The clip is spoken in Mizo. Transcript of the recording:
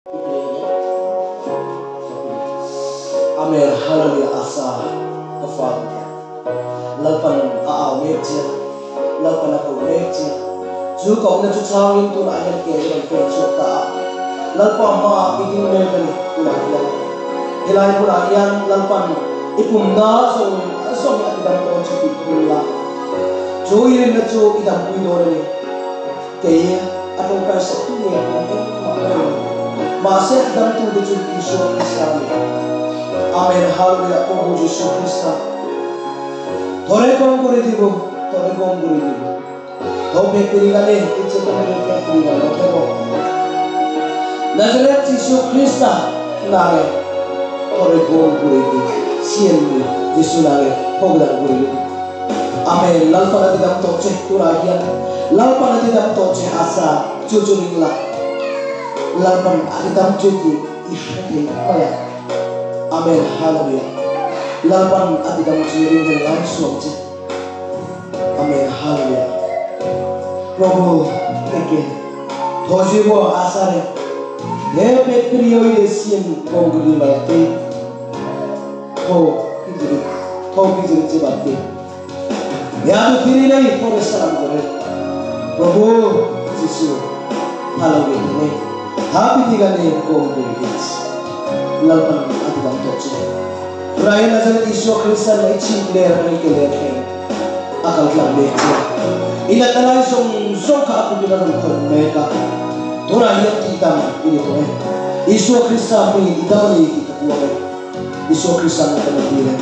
Amen Hallelujah Asa ka fa Lalpan a au mek che Lalpan a ko mek che chu kohna chu changin tunah hian ke i rawn pen chhuak ta a Lalpa hmaah i ding mek a ni tunah hian helai hmunah hian Lalpan i pumna zawng zawng a tidam dawn che tih ring la chu i rinna chu i dampui dawn a ni. Kei a tawngtai sak tu ngei pawh engmah ka ni lo. Mahse a damtu te chu Isua Krista a ni. Amen Hallelujah Prabhu Jisu Krista Thore kom kuri dibu Thore kom kuri dibu Tho pek tiri gale Itse to mere pek tiri gale Okay bo Nazareth Jisu Krista nare Thore kom kuri di Sien ni Jisu nare Phogdan kuri di Amen Lalpan a tidam tawh che turah hian Lalpan a tidam tawh che asa chu chu ring la Lalpan a tidam che tih i hre thei mai a Amen Hallelujah Lalpan a tidam che ring vel ngai suam che Amen Hallelujah Prabhu eke Thojibo asare he petrioi de sien kongri mai te Tho pijiri tho pijiri che batte Yadu thiri thore salam kore Prabhu Jisu phaloge thene happy digane kom kuri dich Lalpan adidam to che Raya Nazareth Isua Krista na ichim ler mai ke ler khen akal tlang me che ina talai song song kha aku dina ron khon me ka tora hian ti dam ini to e Isua Krista mi idam ni ti ka kuwa Isua Krista na kan ti le.